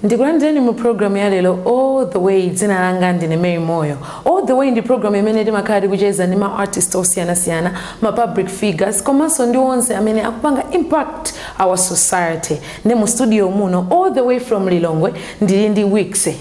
Ndikulandireni mu program ya lero, All The Way. Dzina langa ndine Mary Moyo. All The Way ndi program imene timakhala tikucheza ndi ma artist osiyanasiyana, ma public figures, komanso ndi onse amene akupanga impact our society. Ndi mu studio muno, all the way from Lilongwe, ndili ndi Wikise.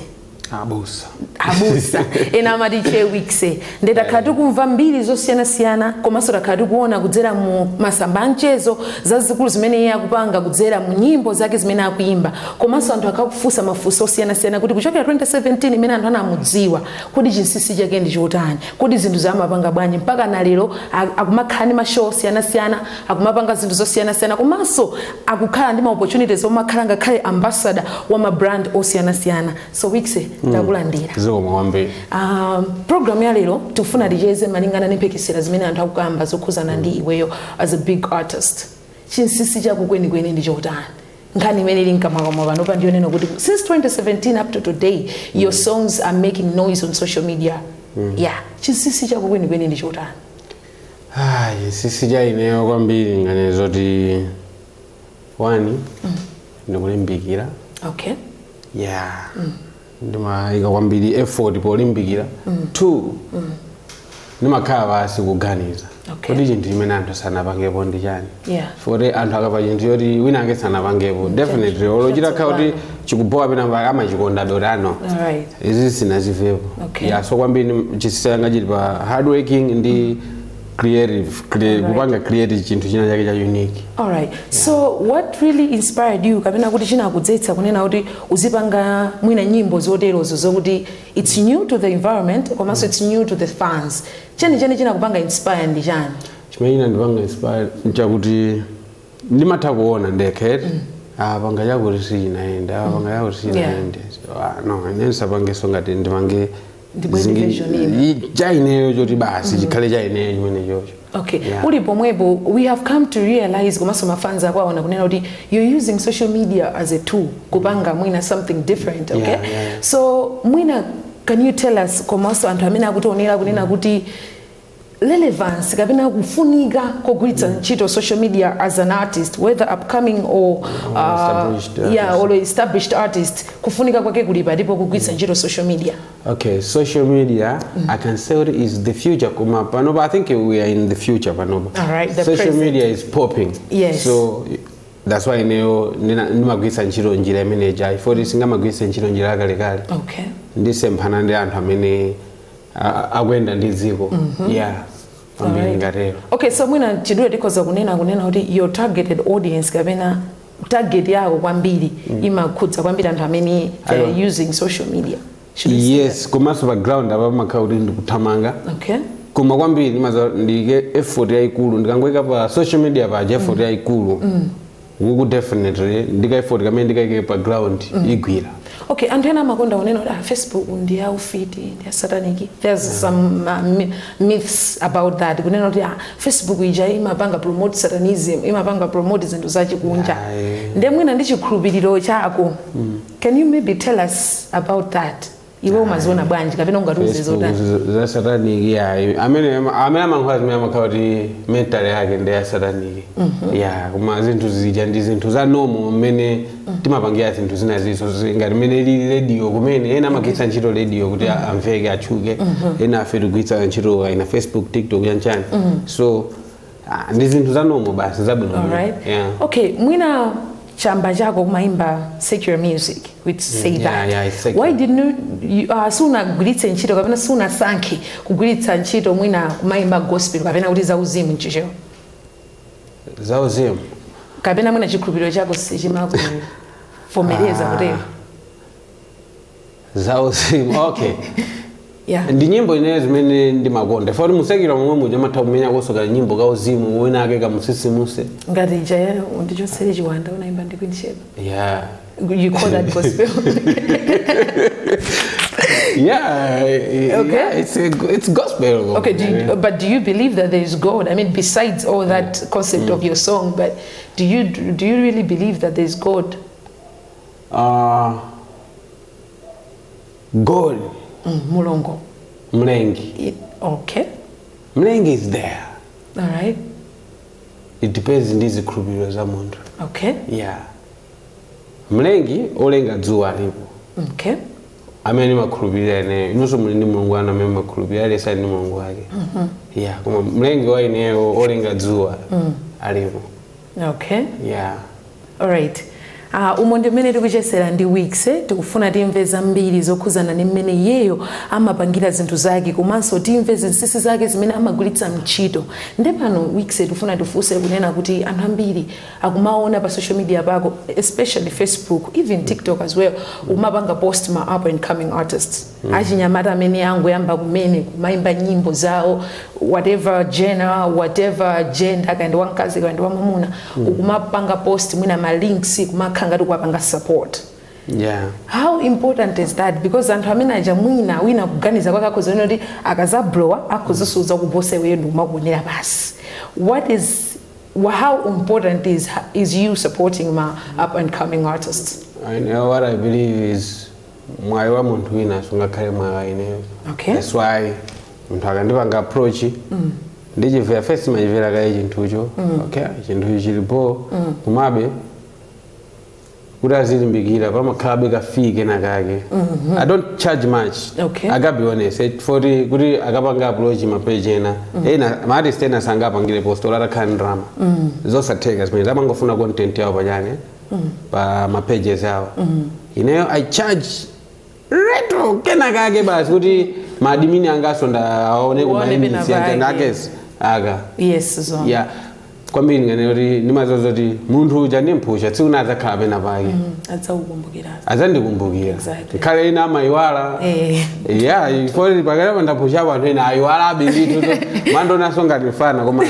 Abusa. Abusa, ena amati Che Wikise. Ndi takhala tikumva mbiri zosiyanasiyana, komanso takhala tikuona kudzera mu masamba amchezo zazikulu zimene iye akupanga kudzera mu nyimbo zake zimene akuyimba. Komanso anthu akakufunsa mafunso osiyanasiyana kuti kuchokera 2017 imene anthu anamudziwa, kodi chinsinsi chake ndi chotani? Kodi zinthu zamapanga bwanji mpaka na lero akumakhala ndi ma show osiyanasiyana, akumapanga zinthu zosiyanasiyana, komanso akukhala ndi ma opportunities omakhala ngakhale ambassador wa ma brand osiyanasiyana? So Wikise, takulandira. Zikomo kwambiri. Program ya lero tikufuna ticheze malingana ndi mphekesera zimene anthu akukamba zokhuzana ndi iweyo as a big artist. Chinsinsi chako kwenikweni ndi chotani? Nkhani imene ili mkamwakamwa panopa ndiyonena kuti since 2017 up to today, your songs are making noise on social media. Yeah, chinsinsi chako kwenikweni ndi chotani? Ah, chinsinsi cha ineyo kwambiri ngane zoti one, ndikulimbikira. Yeah, ndimayika kwambiri effort polimbikira. Two, ndimakhala pasi kuganiza kuti chinthu chimene anthu sanapangepo ndi chani. Foti anthu akapa chinthu choti wina ake sanapangepo, definitely olo chitakhala kuti chikubowa pena pake, amachikonda doti ano izi sinazivepo. Yeah, so kwambiri chinsinsi changa chili pa hard working ndi creative kupanga creative chinthu china chake cha unique. Alright. So what really inspired you, kapena kuti chinakudzetsa kunena kuti uzipanga mwina nyimbo zoterozo zokuti it's new to the environment, komanso it's new to the fans? Cheni cheni chinakupanga inspire ndi chani? Chimene chinandipanga inspire nchakuti ndimatha kuona ndekhe, ah, panga chakuti sichinayende, ah, panga chakuti sichinayende. So, ah, no, ine ndisapangenso ngati ndipange Ndibwere version ina. Cha ineyo choti basi chikhale cha ineyo chimene chocho. Okay. Yeah. Uli pomwepo, we have come to realize, komanso ma fans ako aona kunena kuti you're using social media as a tool kupanga mwina something different, okay? Yeah. So mwina can you tell us, komanso anthu amene akutionera, kunena kuti relevance kapena kufunika kogwiritsa ntchito social media as an artist, whether upcoming or established yeah, artist. or established artist, kufunika kwake kuli palipo kugwiritsa ntchito social media? Okay, social media, I can say it is the future. Kuma panopa, I think we are in the future panopa. All right, the Social present. media is popping. So that's why ineyo ndimagwiritsa ntchito njira imene ija, ifoti singamagwiritsa ntchito njira yakalekale. Ndisemphana ndi anthu amene akuyenda ndi dziko. Yeah, kwambiri ngatero. Okay, so mwina chidule tikhoza kunena kuti your targeted audience kapena target yako kwambiri imakhudza kwambiri anthu amene they're Ayo. using social media. Should we say? Yes, komanso pa ground apa pamakhala kuti ndikuthamanga. Koma kwambiri ndimaza ndike effort yayikulu ndikangoyika pa social media paja effort yayikulu kuku, definitely ndika effort kamene ndikayike pa ground igwira. Okay, anthu ena amakonda kunena kuti, ah, Facebook ndi ya ufiti, ndi ya satanic. There's some myths about that, kunena kuti, ah, Facebook ija imapanga promote satanism, imapanga promote zinthu zachikunja. Ayi. Nde mwina ndi chikhulupiriro chako, can you maybe tell us about that? Iwe umaziona bwanji kapena ungatiuze Facebook zotani? za satanic, ya, amene amankhula zimene amakhala kuti mental yake ndi ya satanic, ya. Koma zinthu zija ndi zinthu za normal mmene timapangira zinthu zina ziso, ngati mmene ili radio kumene ena amagwiritsa ntchito radio kuti amveke, atchuke. Ena afe tigwiritsa ntchito ina Facebook, TikTok, chanchani. So ah, ndi zinthu za normal basi, zabwino. Alright. Yeah. Okay, mwina chamba chako kumayimba secular music, we say that. Yeah, it's secular. Why didn't you sunagwiritse ntchito kapena sunasankhe kugwiritsa ntchito mwina kumayimba gospel kapena kuti zauzimu mchichewa? Zauzimu? Kapena mwina chikhulupiriro chako sichimakuvomereza Ah. kutero? Zauzimu, okay. Yeah. Ndi nyimbo ineyo zimene ndimakonda, foti mu secular momwe muja amatha kumenya kosoka nyimbo kauzimu wina ake kamusisimuse. Ngati ija "Undichotsere Chiwanda" unaimba ndi Queen Sheba? Yeah. You call that gospel? Yeah. Yeah, it's gospel. Okay, but do you believe that there is God? I mean, besides all that concept of your song, but do you really believe that there is God? God? Mulungu. Mlengi. Okay. Mlengi is there. All right. It depends ndi zikhulupiriro za munthu. Okay. Yeah. Mlengi olenga dzuwa alipo amene makhulupirira ineyo. Inunso muli ndi Mulungu wanu amene makhulupirira, aliyense ali ndi Mulungu wake, yeah. Koma mlengi wa ineyo olenga dzuwa alipo. Yeah. Alright. Umo ndi mmene tikuchesera ndi Wikise. Tikufuna timve zambiri zokhuzana ndi mmene iyeyo amapangira zinthu zake, komanso timve zinsinsi zake zimene amagwiritsa ntchito. Nde pano, Wikise, tifuna tifunse kunena kuti anthu ambiri akumaona pa social media pako, especially Facebook, even TikTok as well, umapanga post ma up and coming artists, achinyamata amene angoyamba kumene kumayimba nyimbo zawo, whatever genre, whatever gender, kandi wamkazi kandi wamamuna, ukumapanga post mwina ma links, kumakhala ngati kuwapanga support. How important is that? Because anthu amene aja mwina wina kuganiza kwake akhoza kuti akazablowa akhozasoza kuposa iweyo ndikumakuonera basi. What is How important is you supporting ma up and coming artists? I know what I believe is mwayi wa munthu wina sungakhale mwayi wa ineyo. That's why munthu akandipanga approach, ndichimvera first, machimvera kaye chinthucho. Okay, chinthucho chilipo, komabe kuti azilimbikira pamakhalabe ka fee kena kake. I don't charge much. I gotta be honest, for kuti akapanga approach ma page ena, ena ma artist ena sangapangire post olo atakhala ndalama, zosatheka zimene amangofuna content yawo pachane pa ma pages yawo. Ineyo I charge reto kena kake basi kuti ma admin angaso ndaone. Uone pena kumaimisi pake. Akesi aka. Yes, zo. Yeah, kwambiri ngane kuti ndimazoza kuti munthu uja ndimphusha, tsiku na adzakhala pena pake. Adzaukumbukira. Adzandikumbukira. Khale ina amayiwala. Yeah, ifo pakati ndaphushapo anthu ena ayiwalabe ndithu, mandonaso ngati mfana, koma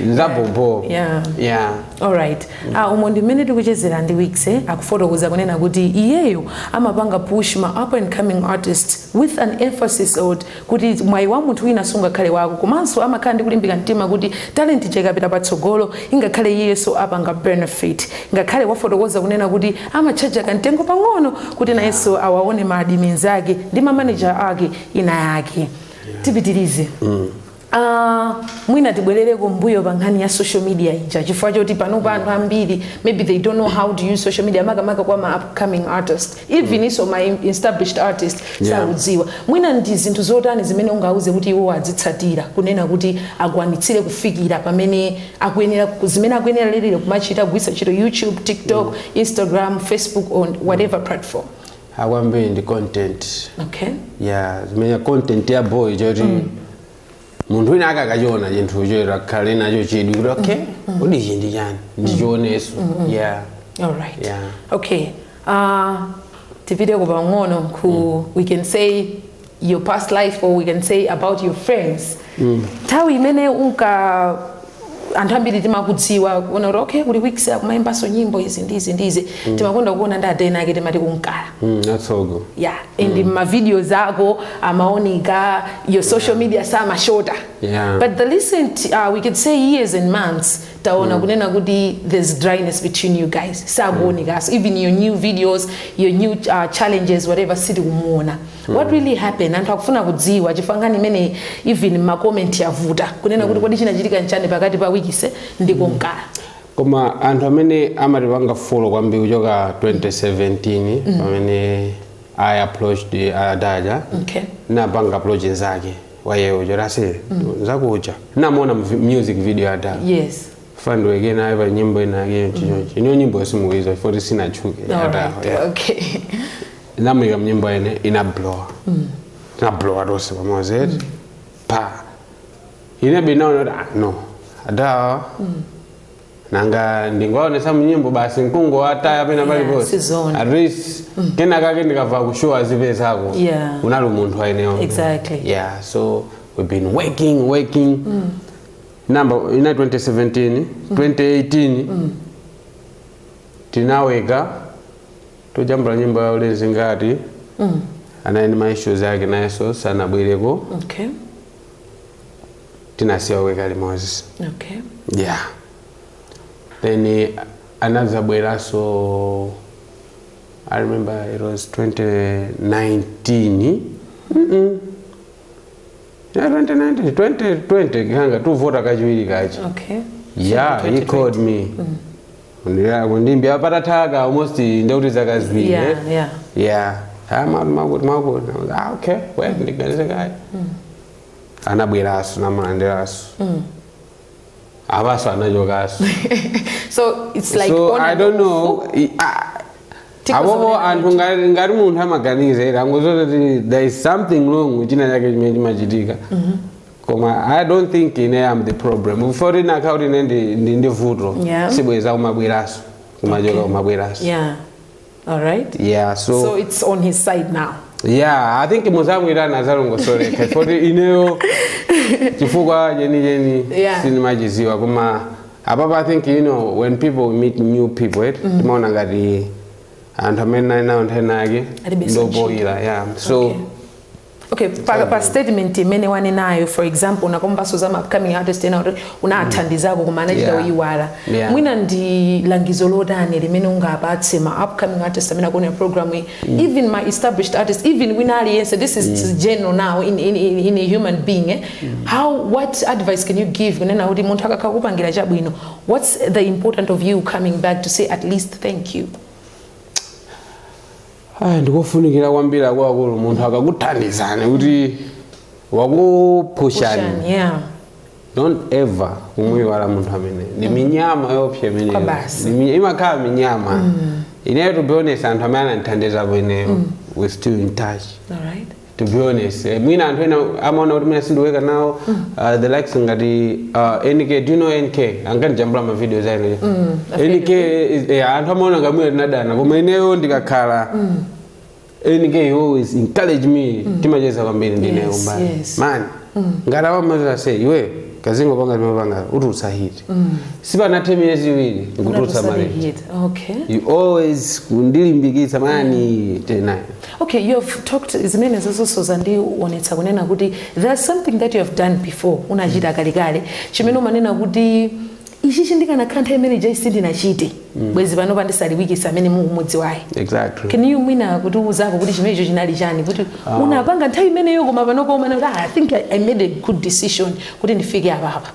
nzapopo. Yeah. Alright. Umo ndi mmene tikuchezera ndi Wikise. Akufotokoza kunena kuti iyeyo amapanga push ma up and coming artists with an emphasis on kuti mwayi wa munthu wina sungakhale wako, komanso amakhala ndi kulimbika mtima kuti talent ija ikapita patsogolo ingakhale iyeso apanga benefit, ngakhale wafotokoza kunena kuti amatchaja kamtengo pang'ono kuti nayenso awaone ma admins ake ndi ma manager ake ina yake. Tipitirize. Mwina tibwerere kumbuyo pa nkhani ya social media ija, chifukwa choti panopa anthu ambiri maybe they don't know how to use social media, makamaka kwa ma upcoming artist, even iso ma established artist sakudziwa. Mwina ndi zinthu zotani zimene ungauze kuti iwo adzitsatira kunena kuti akwanitsire kufikira pamene akuyenera, zimene akuyenera lero kumachita kugwiritsa ntchito YouTube, TikTok, Instagram, Facebook, on whatever platform? Akwambiri ndi content. Yeah, zimene content ya boy choti munthu wina akakachiona chinthucho akhale nacho chidwi kuti, "Okay, kodi ichi ndi chani? Ndichioneso." Yeah. Alright. Yeah. Okay. Tipite pang'ono ku, we can say, your past life, or we can say about your friends. Nthawi imene unka anthu ambiri timakudziwa kuona kuti, okay, kuli Wikise akumayimbanso nyimbo izi ndi izi ndi izi, timakonda kuona ndi adena ake, timati kunkala. That's all good. Yeah, and ma videos ako amaoneka, your social media samashota. But the recent, we could say years and months, taona kunena kuti there's dryness between you guys, sakuonekaso, even your new videos, your new challenges, whatever, sitikumuona. What really happened? Anthu akufuna kudziwa chifukwa nkhani imene even ma comment yavuta kunena kuti kodi chinachitika nchani pakati pa Wikise ndi Konkala? Koma anthu amene amatipanga follow kwambiri kuchoka 2017 pamene I approached adaja, napanga approach nzake wayewo chotase nzakucha, namuona mu music video ada fandiweke naye pa nyimbo inake chichonchi iniyo nyimbo yosimukuiza foti sinatchuke. Alright. Yeah. Namuyika mnyimbo ene, inablowa, tinablowa tonse pamodzi eti pa ine binaona kuti, ah, no, adawa nanga ndingaonesa mnyimbo basi mkungo ataya pena paliponse. Sizona. At least kena kake ndikabva kushow azipezako. Unali munthu ayineyo. Yeah, so we've been working, working. Number ina 2017, 2018 tinaweka tojambula nyimbo ya ulenzi ngati anali ndi ma issues ake, nayenso sanabwereko. Tinasiya kuweka limodzi. Yeah, then anadzabweranso, I remember it was 2019. Yeah, 2019, 2020 kanga tuvota kachiwiri kachi. Yeah, he 2020. called me. Kundimbia patatha almost ndekuti zaka 2. Yeah, ah, makuti makuti. Ah, okay, well, ndiganize kaye. Anabweraso, namulandiraso, apaso anachokaso. So it's like So on I and don't off. know. Tikoza Apopo kunena anthu ngati munthu amaganiza angozoti there is something wrong, china chake chimene chimachitika, koma I don't think ine am the problem. Before inakhala kuti ine ndi vuto, sibweza kumabweraso, kumachoka, kumabweraso. Yeah, all right. Yeah, so, So it's on his side now. Yeah, I think muzamwirana azalongosoleka foti ineyo chifukwa chenicheni sinimachiziwa. Koma apapa I think, when people meet new people, eh, timaona ngati anthu amene ali nawo nthena yake Alibe ndopoyira, yeah, so Okay, pa statement imene wanenayo, for example, unakombanso za upcoming artist ena kuti unathandizako koma anachita uyiwala. Mwina ndi langizo lotani limene ungapatse ma upcoming artist amene akuonera program iyi, even my established artist, even wina aliyense? This is general now in a human being, eh? How, what advice can you give kunena kuti munthu akakhala kupangira chabwino, what's the important of you coming back to say at least thank you? Ayi, ndikofunikira kwambiri, akuluakulu. Munthu akakuthandizani kuti wakupushani, Pushani, yeah. don't ever kumuyiwala munthu amene. Ndi minyama yopsa imeneyo. Kwa basi. Imakhala minyama. Ineyo, to be honest, anthu amene anandithandizapo ineyo, we still in touch. All right. To be honest, mwina anthu ena amaona kuti mwina sindiweka nawo, the likes ngati NK. Do you know NK? Ankandijambula ma videos aino. NK anthu amaona ngati mwina tinadana, koma ineyo ndikakhala NK, he always encourage me. Timacheza kwambiri ndineyo. Mbali man, ngati awamaza say, "Iwe kazingo panga timapanga utulutsa hit." Sipanathe miyezi 2, nkutulutsa Unatulutsa maleti. hit. Okay. You always kundilimbikitsa mani tena. Okay, you have talked zimene zozonso zandionetsa kunena kuti there's something that you have done before, unachita kalekale, chimene umanena kuti ichichi ndikanakhala nthawi imene ija sindinachite, bwezi pano pandisaliwikisa amene mukumudziwayi. Exactly. Can you mwina kutiuzako kuti chimenecho chinali chani, kuti unapanga nthawi imeneyo koma panopo umanena kuti, "Ah, I think I made a good decision kuti ndifike apapa"?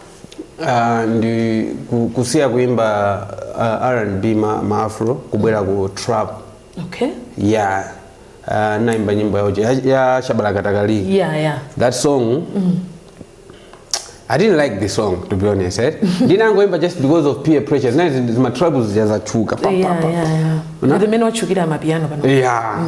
Ndi kusiya kuimba R&B, ma afro, kubwera ku trap. Yeah, naimba nyimbo ya Shabalakatakali. That song, I didn't like the song, to be honest, eh? Ndinangoimba just because of peer pressure. Zinazi zima troubles zazachuka pa, pa, pa. Zimene wachukira amapiano pano. Yeah,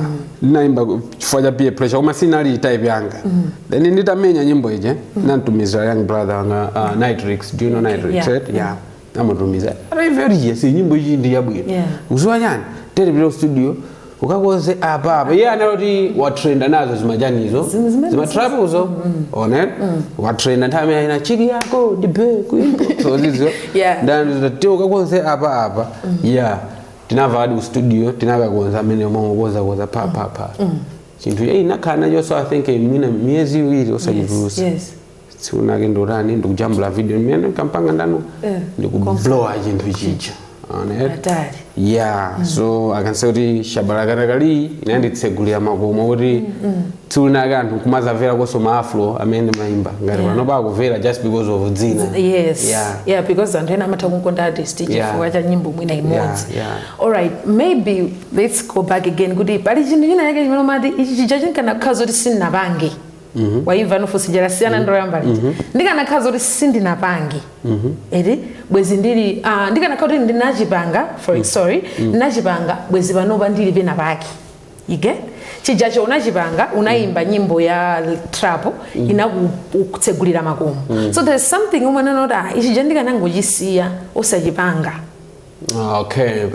ndinaimba chifukwa cha peer pressure, koma sinali type yanga. Then nditamenya nyimbo ije, nantumizira young brother wanga, Nitrix. Do you know Nitrix? Yeah. Eh? Yeah, amutumiza, ataimva si nyimbo iyi ndi yabwino. Uziwa chani, terepita studio ukakoze apa apa. Iye analoti watrenda nazo zimajanizo, zimatrapuzo one watrenda nthawi imene ina chiki yako ndibe kuimba, so zizo. Ndati ukakonze apa apa. Yeah, tinamva adi ku studio, tinakakonza amene omwe koza pa pa pa chinthu eyi nakhala nacho. So I think mwina miyezi 2 osachitulusa. Tsiku ndotani, ndikujambula video imene kampanga ndanu, ndikublowa chinthu chija. One. Atali. Yeah, so I can say kuti Shabalakatakali inanditsegulira makomo kuti tsiku linake anthu kumazamvera koso ma afro amene ndimayimba ngati pano pakumvera just because of dzina. Yeah, because anthu ena amatha kukonda artist chifukwa cha nyimbo mwina imodzi. Alright, maybe let's go back again kuti pali chinthu china chake chimene umati ichi chija chinkanakhala zoti sindinapange. Waimva nofunso lasiyana ndoyamba lija. Ndikanakhala zoti sindinapange, eti, bwezi ndili, ah, ndikanakhala kuti ndinachipanga, for sorry, ndinachipanga, bwezi panopa ndili pena pake. You get? Chijacho unachipanga, unayimba nyimbo ya trap, inakutsegulira makomo. So there's something umanena kuti, ah, ichi ndikanangochisiya osachipanga. Okay,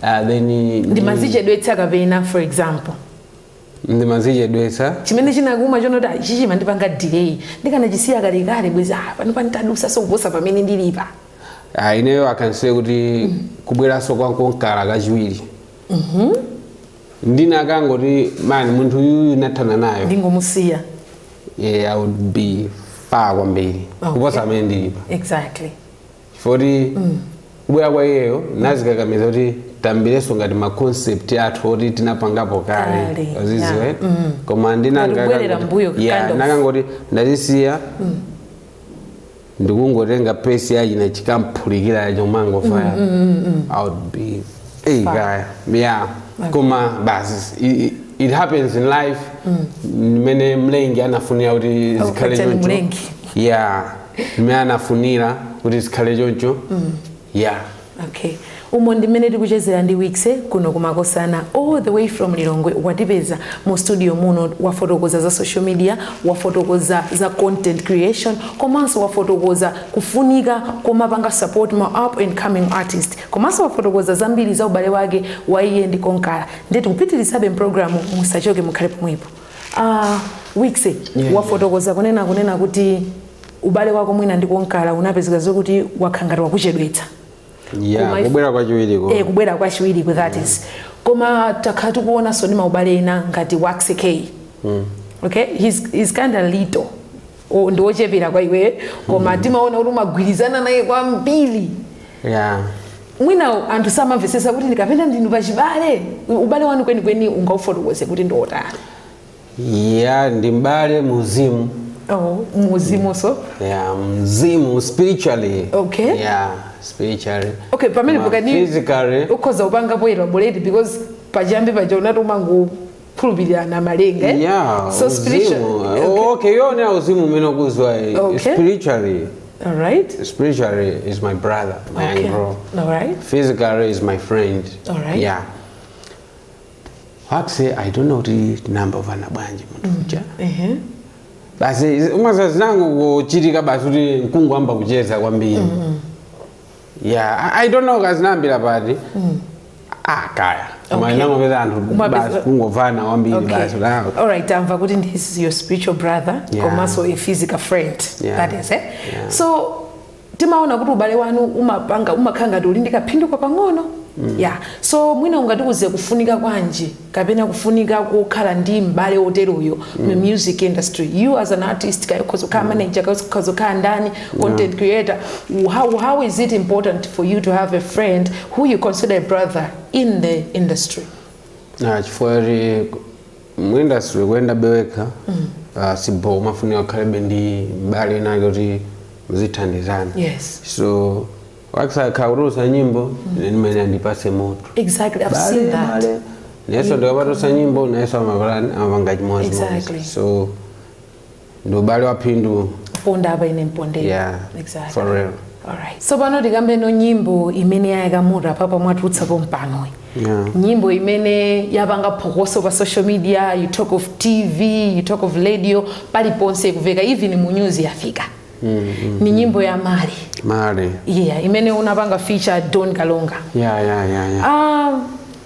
then Ndimazichedwetsa kapena, for example. Ndimazichedwetsa. Chimene chinakuma chonoti, ah, ichi chimandipanga delay, ndikanachisiya kalekale bwezi, ah, pano panitadusa sokuposa pamene ndilipa. Ineyo I can say kuti kubweranso kwankonkala kachiwiri, ndinakangoti mani munthu uyuyu nathana nayo, ndingomusiya. Yeah, I would be far kwambiri kuposa amene ndilipa. Chifukwa kubwera kwa iyeyo nazikakamiza kuti tambireso ngati ma concept athu oti tinapangapo kale. Kale, Uziziwe. yeah. Koma Ngati kubwerera mbuyo, kind of. Nakangoti ndazisiya. Ndikungotenga pace yachina chikamphulikira chomangofaya, I would be, hey guy, yeah. Koma basi, it happens in life, mmene mlengi anafunira kuti zikhale Chani choncho. mlengi. Yeah, mmene anafunira kuti zikhale choncho, yeah. Okay, umo ndimene tikuchezera ndi Wikise kuno kumakosana, all the way from Lilongwe. Watipeza mu studio muno, wafotokoza za social media, wafotokoza za content creation, komanso wafotokoza kufunika komapanga support ma up and coming artist, komanso wafotokoza zambiri za ubale wake wa iye ndi Konkala. Ndeti kupitirizabe mpulogalamu, musachoke, mukhale pomwepo. Wikise, wafotokoza kunena kuti ubale wako mwina ndi Konkala unapezeka zokuti wakhangati wakuchedwetsa. Yeah, kubwera kwachiwiriko. Eh, kubwera kwachiwiriko, that is. Koma takhala tikuonanso ndi maubale ena ngati Waxy K. Okay, he's kind of little, ndi wochepera kwa iwe, koma timaona kuti umagwirizana naye kwambiri. Mwina anthu samamvetsetsa kuti ndikapena ndinu pachibale. Ubale wanu kwenikweni ungaufotokoze kuti ndi wotani? Yeah, ndi mbale muzimu. Oh, muzimuso. Yeah, mzimu, spiritually. Yeah, spiritually. Okay, pamene Ma pokani physically ukhoza upangapo elaborate, because pachiyambi paja unati umangokhulupirirana malenga, eh? Yeah. So spiritual. Uzimu. Okay, yone uzimu umene ukuzwa. Spiritually, all right spiritually is my brother, my young bro. All right Physically is my friend. All right. Yeah. Waxy, I don't know kuti tinambovana bwanji munthu uja. Basi umaza zinangu kuchitika basi kuti mkungu amba kucheza kwambiri. Yeah, I don't know kazinambira pati, ah, kaya. Koma inangopeza anthu basi kungomvana kwambiri basi. Ah, All right, tamva kuti this is your spiritual brother, komanso a physical friend. That is, eh? Yeah. So timaona kuti ubale wanu umapanga, umakhala ngati uli ndi kaphinduko pang'ono. Yeah, so mwina ungatiuze kufunika kwanji kapena kufunika kokhala ndi m'bale oteroyo mu music industry, you as an artist, kaya ukhoza kukhala manager, kaya ukhoza kukhala ndani, content creator? How is it important for you to have a friend who you consider a brother in the industry? Na chifukwa kuti mu industry kuyenda bewekha sibo, umafunika kukhalebe ndi mbale inake kuti muzithandizana. So wakisakha kutulusa nyimbo, ine ndimene andipase moto. Exactly, I've seen that. Bale. Neso ndikapatusa nyimbo, neso amapalani amapanga chimodzimodzi. So ndi ubale wa phindu. Ponda apa, ine mpondera. Yeah. For real. Alright. So pano tikambeno nyimbo imene yayakamuta papa mwatulutsapo mpanoyi. Nyimbo imene yapanga phokoso pa social media, you talk of TV, you talk of radio, paliponse ikuveka, even mu news yafika. Ni nyimbo ya Mali. Mali. Yeah, imene unapanga feature Don Kalonga. Yeah.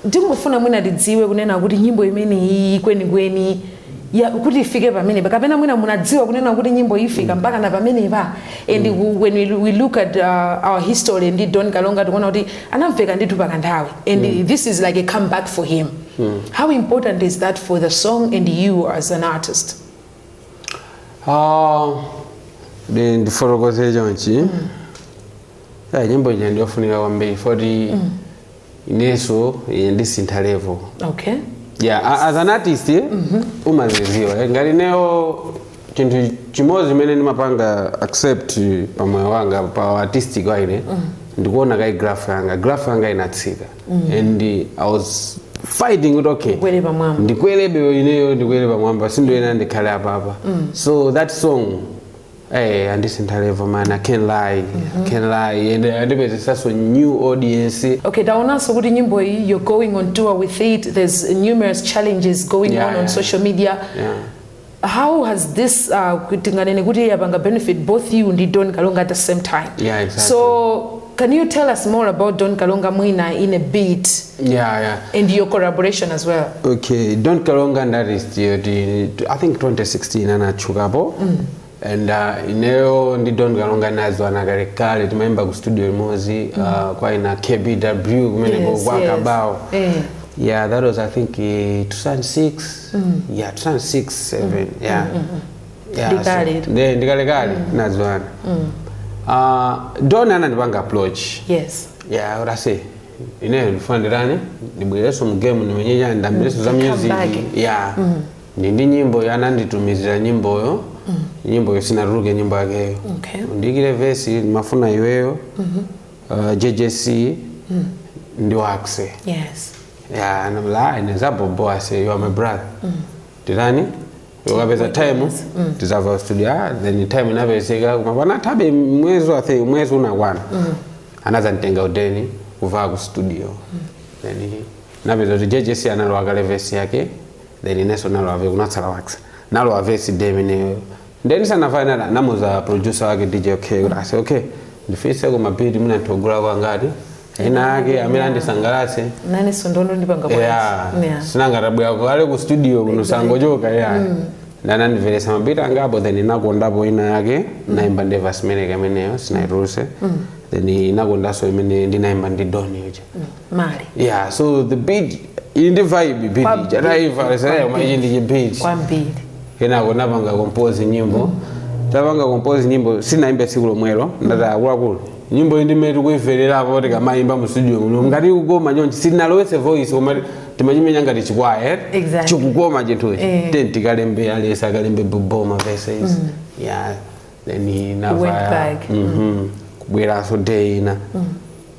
Ndingofuna mwina tidziwe kunena kuti nyimbo imene iyi kwenikweni ya kuti ifike pamenepa, kapena mwina munadziwa kunena kuti nyimbo ifika mpaka na pamenepa? And when we look at our history ndi Don Kalonga, tikuona kuti anamveka ndithu pakanthawi, and this is like a comeback for him. How important is that for the song and you as an artist? Ah, ndifotokoze chonchi. Nyimbo ija ndiyofunika kwambiri foti ineso ine ndisintha level. Yeah, as an artist, umaziziwa, ngati ineyo chinthu chimodzi chimene ndimapanga accept pamoyo wanga, pa artistic waine, ndikuona kai graph yanga inatsika, and I was fighting kuti okay, Ndikwere pamwamba. Ndikwerebe ineyo, ndikwere pamwamba, sindoyena ndikhale apapa. So that song, hey, andisintha level, man. I can't lie, I can't lie, and andipezesaso new audience. Okay, taonanso kuti nyimbo iyi, you're going on tour with it. There's numerous challenges going on social media. How has this, tinganene kuti yapanga benefit both you ndi Don Kalonga at the same time? Yeah, exactly. So can you tell us more about Don Kalonga mwina in a bit Yeah. and your collaboration as well? Okay, Don Kalonga ndi artist yoti I think 2016 anachukapo, and ineyo ndi Don Kalonga nazo anakalekale, timayimba ku studio limodzi, kwa ina KBW kumeneko kwa Kabao. Yeah, that was, I think, 2006, yeah, 2006 7, yeah. Ndikale. So, ndikalekale nazoana. Don anandipanga approach. Yeah, urase ineyo ndifuna ndirani, ndibwereso mu game, ndimenyeja ndambireso za Come music. back. Yeah, ndi nyimbo yananditumizira nyimboyo. Nyimbo sinatuluke, nyimbo yakeyo. Undiyikire verse, mafuna iweyo, JJC ndi Waxy. Yeah, and I'm like, nezaboboa, say you are my brother. Titani? Ukapeza time tizava studio. Ah, then time inapezeka, koma panathabe mwezi, I think mwezi unakwana. Anazantenga udeni kuvaa ku studio. Then napeza kuti JJC analowa kale verse yake, then ineso nalowa verse, kunatsala Wax. Nalowa verse day imeneyo. Then sanafana namuza producer wake DJ okay kuti ase okay ndifise ku mabidi mina ntogula kwangati ena ake amene andisangalatse. Nane sondondo ndipanga bwanji? Yeah. Sinangatabwera kale ku studio kuno sangochoka ya ndanandimveresa mabiti angapo, then inakondapo ina yake naimba ndi verse imene kameneyo sinaituluse, then inakondanso imene ndinaimba ndi Doni uja. Mali. Yeah, so the beat ili ndi vibe, beat ija taiva koma ichi ndi chibeat. Kwambiri. Kenako napanga compose nyimbo, tapanga compose nyimbo, sinaimbe tsiku lomwelo. Ndati akuluakulu, nyimbo iyi ndimene tikuimvererapo tikamayimba mu studio muno, ngati kukoma chonchi, sitinalowetse voice koma timachimenya ngati chikwaya. Chikukoma chinthuchi. Then tikalembe, alesa akalembe boboma verses, yeah, then Went navaya back. Kubweranso day ina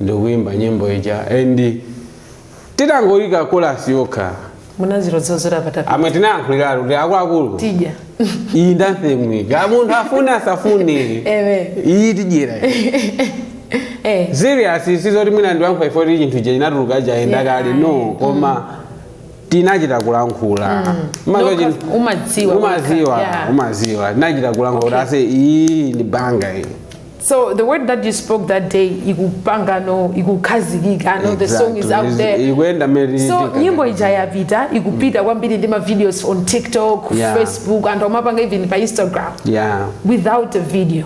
ndikuimba nyimbo ija and titangoyika chorus yokha, Munazirodzozera patapita. Amwe tinayankhuliratu kuti akuluakulu, Tija. Iyi ndanthemwika, munthu afune asafune, iyi tidyera. Serious, sizoti mwina ndiwankha ifoti chinthu ije chinatuluka chayenda kale, no, koma tinachita kulankhula. Nokha umadziwa. Umaziwa. Umaziwa, tinachita kulankhula ase iyi ndi banga iyi. So the word that you spoke that day ikupanga no ikukhazikika no the song is out there. Ikuyenda mmene. So nyimbo ija yapita, ikupita kwambiri ndi ma videos on TikTok, Facebook, anthu amapanga even pa Instagram without a video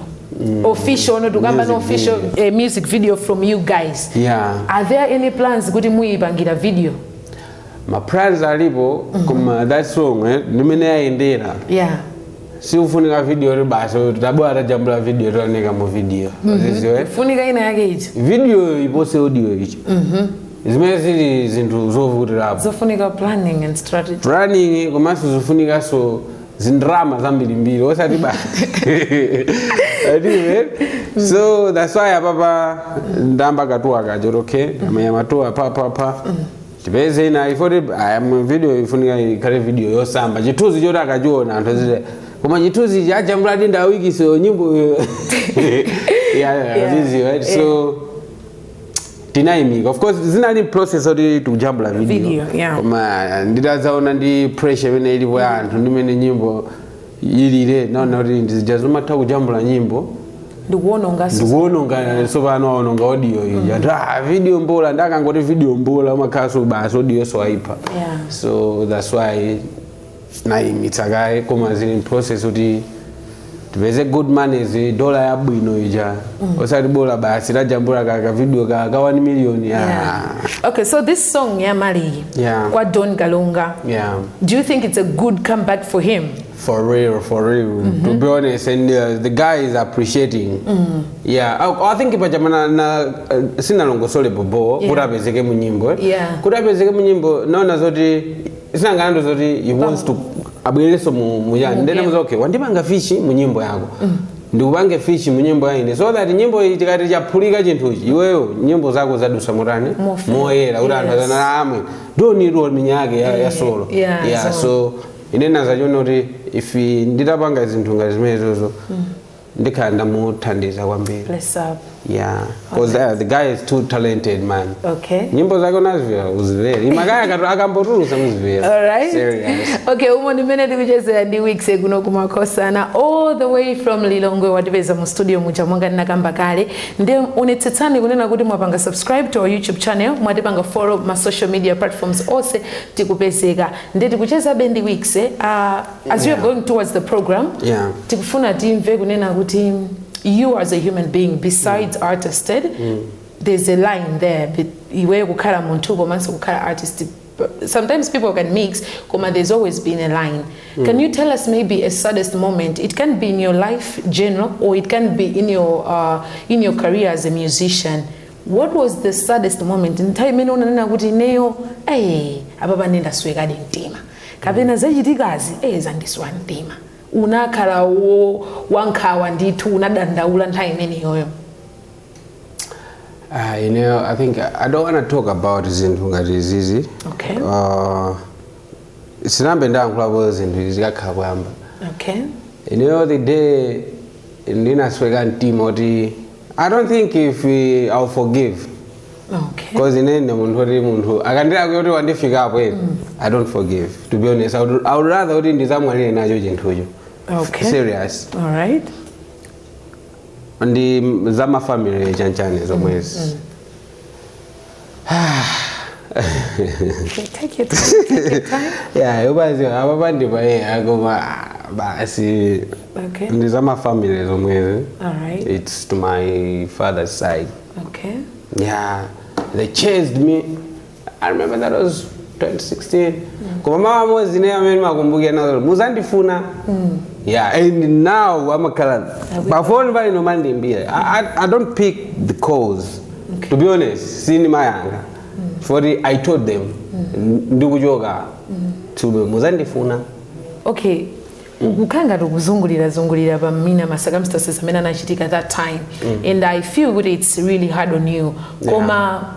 official, no tukamba no Music. Official music video from you guys. Are there any plans kuti muyipangira video? Ma plans alipo, koma that song ndimene yayendera, sikufunika video ri basi tabwa tajambula video taoneka mu video ziziwe. Funika ina yake iji. Video ipose audio ichi, zimene zili zinthu zovutirapo. Zofunika planning and strategy. Planning komanso zofunikanso zindrama zambirimbiri, osati basi anyway. So that's why apapa ndamba katuwa kacho, okay, amenya matuwa pa pa pa tipeze ina ifoti aya video ifunika ikhale video yosamba chithunzi choti akachiona anthu aziti koma chithunzi chajambula dinda wikiso nyimbo yeah, ziziwe. So tinayimika, of course zinali process oti tikujambula video, Video, yeah. Koma nditazaona ndi pressure imene ilipo ya anthu ndimene nyimbo ilire, naona kuti ndizija zomatha kujambula nyimbo ndikuonongaso. Ndikuononga, sopano aononga audio ija, anthu ah video mbola, ndakangoti video mbola umakhalanso basi audio so aipha. So that's why nayimitsa kaye, koma zili in process kuti tipeze good money, dola yabwino ija, osati bola basi tajambula ka video ka 1 million ya. Yeah. Okay, so this song ya Mali kwa Don Kalonga, do you think it's a good comeback for him? For real, for real. To be honest, and the guy is appreciating. Yeah, I think pachamana na sinalongosole bobo kuti apezeke mu nyimbo. Kuti apezeke mu nyimbo, naona zoti sinanganando zoti he wants to abwereso mu yani. Mu Ndene game. muza okay, wandipanga feature mu nyimbo yako. Ndikupange feature mu nyimbo yaine so that nyimbo iyi tikati chaphulika chinthuchi, iweyo nyimbo zako zadusa mutani moyera kuti anthu azana amwe don't need minyake ya solo. Yeah, so ine nazachiona kuti if nditapanga zinthu ngati zimenezozo ndikhala ndamuthandiza kwambiri. Bless up. Yeah, because the guy is too talented, man. Nyimbo zake unazivera, uzivera imakaya akambotulusa muzivera. Alright. Serious. Okay, umo ndimene tikuchezera ndi Wikise kuno kumakosana all the way from Lilongwe, watipeza mu studio muja mwanga ndinakamba kale. Ndi onetsetsani kunena kuti mwapanga subscribe to our YouTube channel, mwatipanga follow ma social media platforms onse tikupezeka. Ndi tikuchezabe ndi Wikise as we are going towards the program. Tikufuna timve kunena kuti you as a human being, besides artist, there's a line there, but iweyo kukhala munthu komanso kukhala artist, sometimes people can mix, koma there's always been a line. Can you tell us maybe a saddest moment? It can be in your life general or it can be in your career as a musician. What was the saddest moment, nthawi imene unanena kuti ineyo hey, apa pane ndaswekadi mtima kapena zachitikazi zandiswa mtima? Unakhala wo wankhawa ndithu, unadandaula nthawi imeneyoyo? I think I don't want to talk about zinthu ngati izizi. Sinambe ndayankhulapo zinthu izi zikakhala kuyamba. The day ndinasweka mtima kuti I don't think if I'll forgive. Because ine ndi munthu oti munthu akandilakwa kuti wandifikapo ine, I don't forgive. To be honest, I would rather kuti ndizamwalire nacho chinthucho. Serious. All right. Ndi za mafamily chanchane zomwezi. Okay, take your time. Take your time. Yeah, yobazi apa pandipa akoma basi. Ndi za mafamily zomwezi. All right. It's to my father's side. Yeah, they chased me. I remember that was 2016. Koma mama mozi ne amene makumbuke nazo muzandifuna. Yeah, and now amakhala pafoni pali nomandimbira. I don't pick the calls. To be honest, sindimayankha. For I told them ndikuchoka to muzandifuna. Okay, ukukhala ngati ukuzungulira zungulira pa mina ma circumstances amene anachitika that time, and I feel kuti it's really hard on you, koma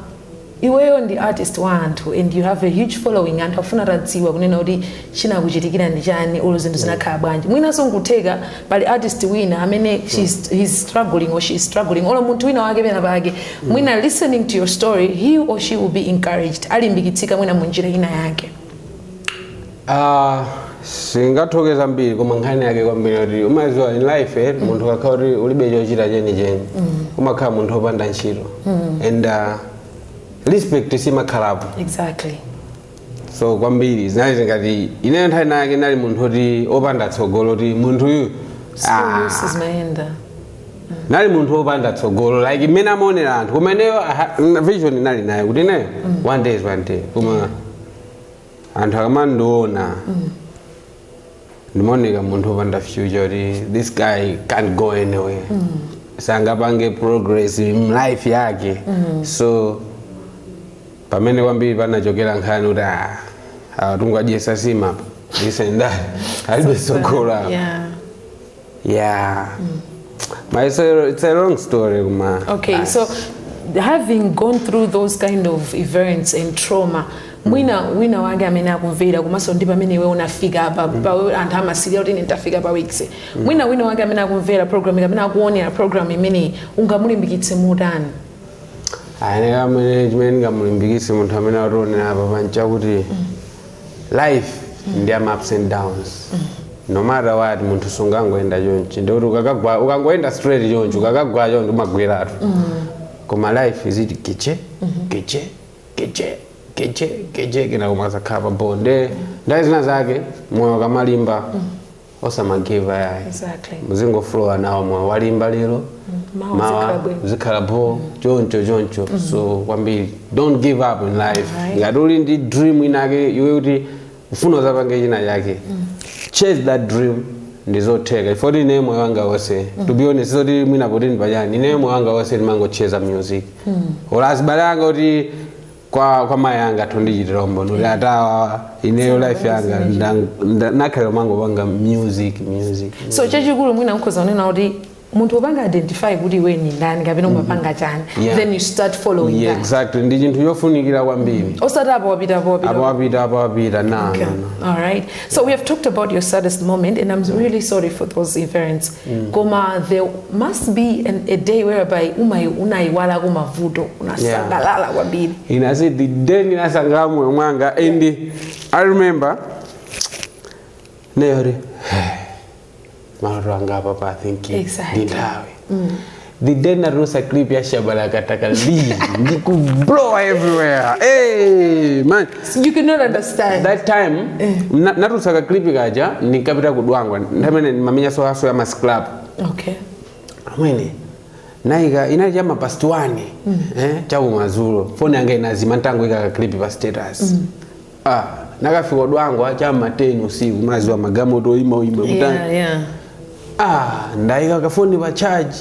iweyo ndi artist wa anthu and you have a huge following. Anthu afuna tadziwa kunena kuti chinakuchitikira ndi chani, olo zinthu zinakhala bwanji. Mwinanso nkutheka pali artist wina amene he's struggling or she's struggling, olo munthu wina wake pena pake, mwina listening to your story, he or she will be encouraged, alimbikitsika mwina munjira ina yake. Ah, singathoke zambiri, koma nkhani yake kwambiri kuti umaziwa in life, munthu kakhala kuti ulibe chochita chenicheni, umakhala munthu wopanda ntchito and respect simakhalapo. So kwambiri zinali zingati ineyo nthawi nake nali munthu oti opanda tsogolo, kuti munthuyu School sizimayenda. Nali munthu wopanda tsogolo like imene amaonera anthu, koma ineyo vision inali nayo kuti ineyo one day is one day, koma anthu akamandiona ndimaoneka munthu wopanda future, kuti this guy can't go anywhere, sangapange progress in life yake. So pamene kwambiri panachokera nkhani kuti tungadyesa sima apa, this and that, alibe tsogolo apa. Yeah, but it's a long story kuma. Okay, so having gone through those kind of events and trauma, mwina wina wake amene akumvera, komanso ndi pamene iwe unafika apa pa anthu amasirira kuti ine nditafika pa Wikise, mwina wina wake amene akumvera program, amene akuonera program imeneyi, ungamulimbikitse motani? Ane amene chimene ndingamulimbikitse munthu amene ationera apa panchakuti life ndi ama ups and downs. No matter what, munthu sungangoyenda chonchi, ndikuti ukakagwa, ukangoyenda straight chonchi, ukakagwa chonchi umagweratu. Koma life is it keche keche keche keche keche kena kumasakhala pa bonde. Ndayi zina zake moyo kamalimba osamagiva yayi. Muzingoflowa nawo moyo, walimba lero, mawa mawa zikhala bwino. Zikhala po choncho choncho. So kwambiri, don't give up in life. Ngati uli ndi dream inake iwe kuti ufuna uzapange china chake, chase that dream, ndizotheka. Ifoti ine moyo wanga wonse, to be honest, zoti mwina poti ndipachani, ine moyo wanga wonse ndimangocheza music. Ola azibale anga kuti kwa mayi anga tondichitira umboni kuti atawa ineyo life yanga nakhalira mangopanga music, music. So chachikulu mwina nkhoza kunena kuti munthu upanga identify kuti iwe ni ndani kapena umapanga chani, then you start following that. Exactly, ndi chinthu chofunikira kwambiri. Osati apo wapita, apo wapita. Apo wapita, apo wapita na Okay. no, no. All right. So we have talked about your saddest moment, and I'm really sorry for those events. Koma there must be a day whereby umai unaiwala kumavuto, unasangalala kwambiri. Inasi the day ndinasangalala moyo mwanga, and I remember neyori maloto anga apa, I think ndi nthawi the day natulusa clip ya Shabalakataka li ndikublow everywhere. Hey, man. You cannot understand. That time natulusa ka clip kaja, ndinkapita kudwangwa nthamene mamenya sohaso ya mas club. Amwene naika inali chama past 1 chakumadzulo, foni yanga inazima ntangoika ka clip pa status. Ah, nakafika dwangwa chama 10 usiku, maziwa magamoto oima oima kutani. Ah, ndaika kafoni pa charge,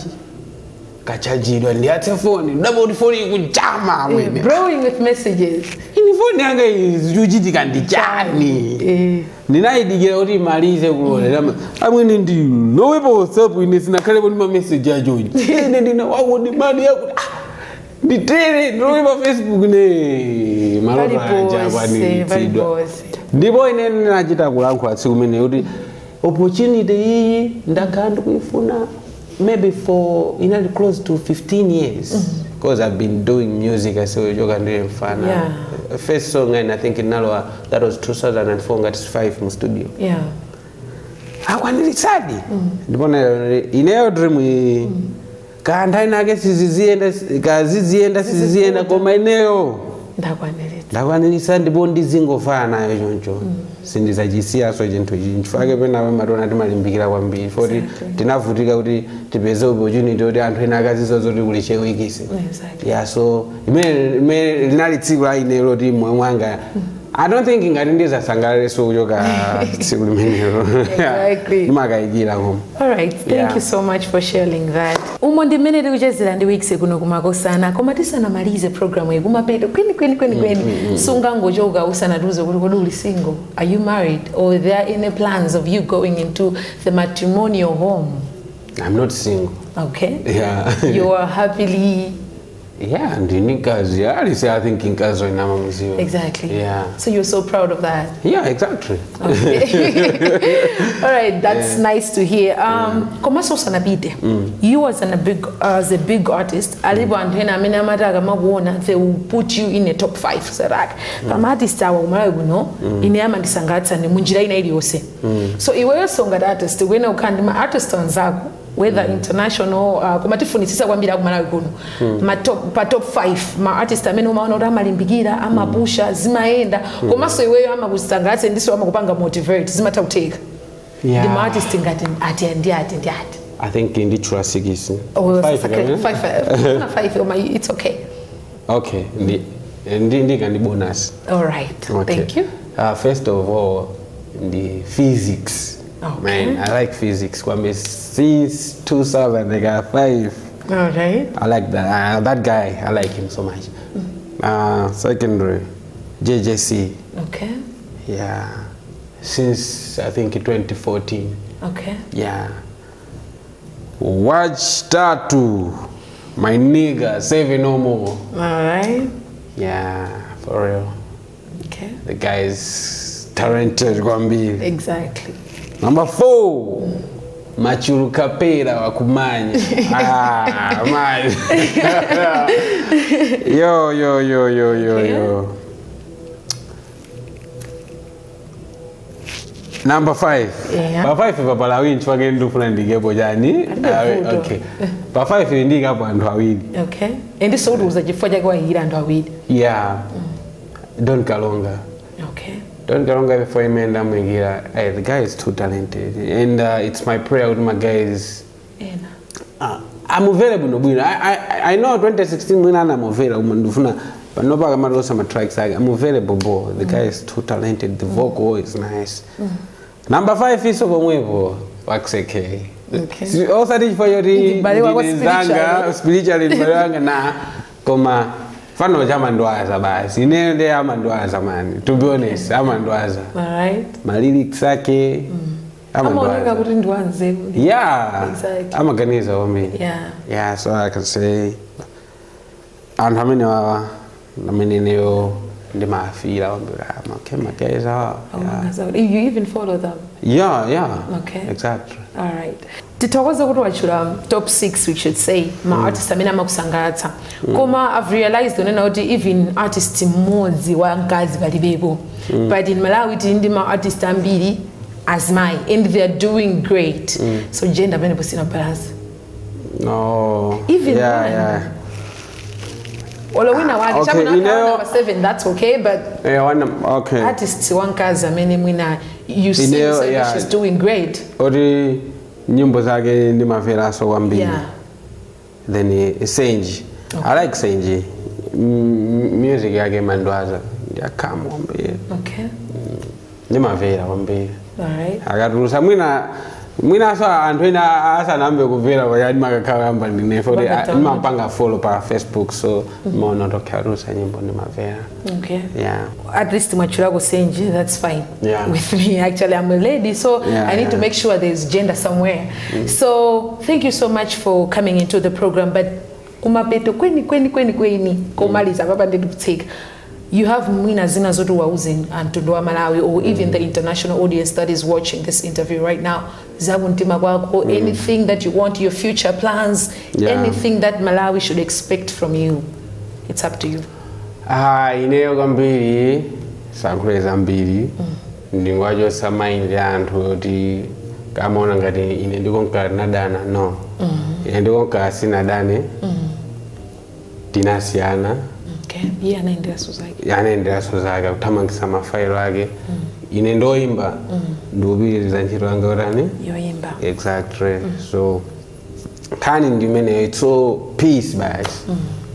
kachajidwa, ndiyatse foni, ndaba kuti foni ikujama amwene. Blowing with messages. Ini Foni yanga iyi zikuchitika ndi chani? Ndinayidikira kuti imalize kulolera. Amwene, ndilowe pa WhatsApp, ine sinakhalepo ndi mameseji achonchi. Ine ndina wakuti mali yakuti, ah, nditere ndilowe pa Facebook ne maloto aja Paliponse, akwaniritsidwa. Paliponse. Ndipo ine ndinachita kulankhula tsiku imene kuti opportunity iyi ndakhala ndikuifuna maybe for inali close to 15 years, because I've been doing music asiwechoka ndili mfana. First song, and I think inalowa, that was 2004 ngati 5 mu studio. Akwaniritsadi. Ndipo ineyo dream iyi, ka nthawi nake siziziyenda, kaziziyenda, siziziyenda, koma ineyo Ndakwaniritsa. Ndakwaniritsa, ndipo ndizingofana nayo choncho, sindizachisiyaso chinthu ichi. Nchifukwa pena matona timalimbikira kwambiri foti tinavutika kuti tipeze opportunity kuti anthu ena akazizo zoti kuli Che Wikise. Yeah, so imene linali tsiku la ine loti moyo mwanga, I don't think ngati ndizasangalaleso kuchoka tsiku limenelo. Ndimakayikira koma. All right, thank you so much for sharing that. Umo ndi mmene tikuchezera ndi Wikise kuno kumakosana, koma tisanamalize program iyi, kumapeto kweni kweni kweni kweni, sungangochoka usanatiuze kuti kodi uli single, are you married, or there are any plans of you going into the matrimonial home? I'm not single. Yeah. You are happily Yeah, ndini mkazi alisi, I think mkazi wainama mziwa. Yeah. So you're so proud of that. Yeah, exactly. Okay. All right, that's nice to hear. Komanso usanapite, you as a big artist, alipo anthu ena amene amati akamakuona, they will put you in a top 5 saraka pama artist awa kumalawi kuno, ine amandisangalatsa ndi munjira ina iliyonse. So iwenso ngati artist ukuyenera kukhala ndi ma artist anzako, whether international, koma tifunitsitsa kwambiri akumalawi kuno, ma top, pa top 5 ma artist amene umaona kuti amalimbikira, amapusha, zimayenda, komanso iweyo amakusangalatsa ndiso amakupanga motivate, zimatha kutheka, ndi ma artist ngati ati ndi ati ndi ati? I think ndichula six. Oh, Five, okay. kapena? Five, five, five, oh my, it's okay. Okay, ndi ndi bonus. All right. Okay. Thank you. First of all, the physics. Man, I like physics kwambi since 2005. All right. I like that that guy. I like him so much. Secondary, JJC. Yeah, since I think 2014. Yeah. Watch Tattoo, my nigga, Seven No More. All right. Yeah, for real. The guy is talented kwambiri. Number 4, Machuru Kapera wakumanya. Ah, man. Yo, yo, yo, yo, yo, yo. Number 5. Pa 5 papala awiri, chifukwa ndifuna ndikepo chani? Alibe vuto. Okay. Pa 5 ndikapo anthu awiri. Okay, and so chifukwa chake wayikira anthu awiri? Yeah. Don Kalonga. Don Kalonga, before imenda mwingira. Hey, the guy is too talented. And it's my prayer with my guys. Ena. Amuvere bwino bwino. I know 2016 mwina anamuvera koma ndifuna panopa akamatosa ma tracks ake amuvere bobo. The guy is too talented. The vocal is nice. Number 5 iso pomwepo Waxy K. Osati chifukwa choti Ndi m'bale wako ndine zanga, spiritually. Spiritually m'bale wanga na koma fano chamandwaza basi. Ineyo ndiye amandwaza, man. To be honest, amandwaza. All right. Ma lyrics ake Amaoneka amandwaza. kuti ndi wanzeru. Amaganiza kwambiri. Yeah, so I can say anthu amene wawa amene ineyo ndimafira kwambiri. Ah, okay, my guys are, yeah. Oh, you even follow them? Yeah. Exactly. All right. Tithokoze kuti wachula top 6, we should say, ma artist amene amakusangalatsa. Koma I've realized unena kuti even artist mmodzi wa mkazi palibepo. But in Malawi tili ndi ma artist ambiri azimayi and they are doing great. So gender pamenepo sina balance. No. Even one. Olo wina wake Okay, chabwino number 7, that's okay, but Yeah, one, okay. artist wankazi amene mwina you see, say she's doing great. Oti nyimbo zake ndimamveranso kwambiri. Then Senji. I like Senji. Music yake mandwaza. Ndiyakhamu kwambiri. Ndimamvera kwambiri. All right. Akatulusa mwina Mwinaso anthu ena asanambe kumvera pakati makakhala yamba ndine foti Wapata. Ndimampanga follow pa Facebook, so maona tokharusa nyimbo ndimamvera. Yeah. At least mwachulako Senji, that's fine with me. Actually, I'm a lady, so I need to make sure there's gender somewhere. So thank you so much for coming into the program, but kumapeto kweni kweni kweni kweni komaliza papa ndikutsika, you have mwina zina zoti wauze mtundu wa Malawi or even the international audience that is watching this interview right now, zakumtima kwako, anything that you want, your future plans, anything that Malawi should expect from you, it's up to you. Ah, ineyo kwambiri sankhule zambiri, ndingwachosa mind ya anthu kuti kamaona ngati ine ndikonka tinadana. No, ine ndikonka sinadane, tinasiyana. Okay, iye anaenderanso zake. Anaenderanso zake, akuthamangisa mafailo ake. Ine ndoyimba, ndikupitiriza ntchito yanga yotani? Yoyimba. Exactly. So nkhani ndimeneyo, it's all peace basi,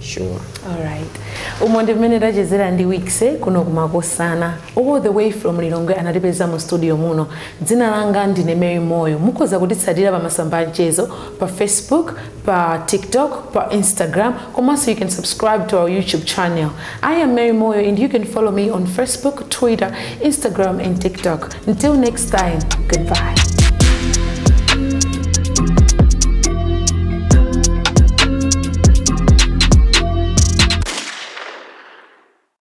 sure. Alright. Umo ndi mmene tachezera ndi Wikise kuno kumakosana, all the way from Lilongwe, anatipeza mu studio muno. Dzina langa ndine Mary Moyo. Mukhoza kutitsatira pa masamba a mchezo, pa Facebook, pa TikTok, pa Instagram, komanso you can subscribe to our YouTube channel. I am Mary Moyo and you can follow me on Facebook, Twitter, Instagram and TikTok. Until next time, goodbye.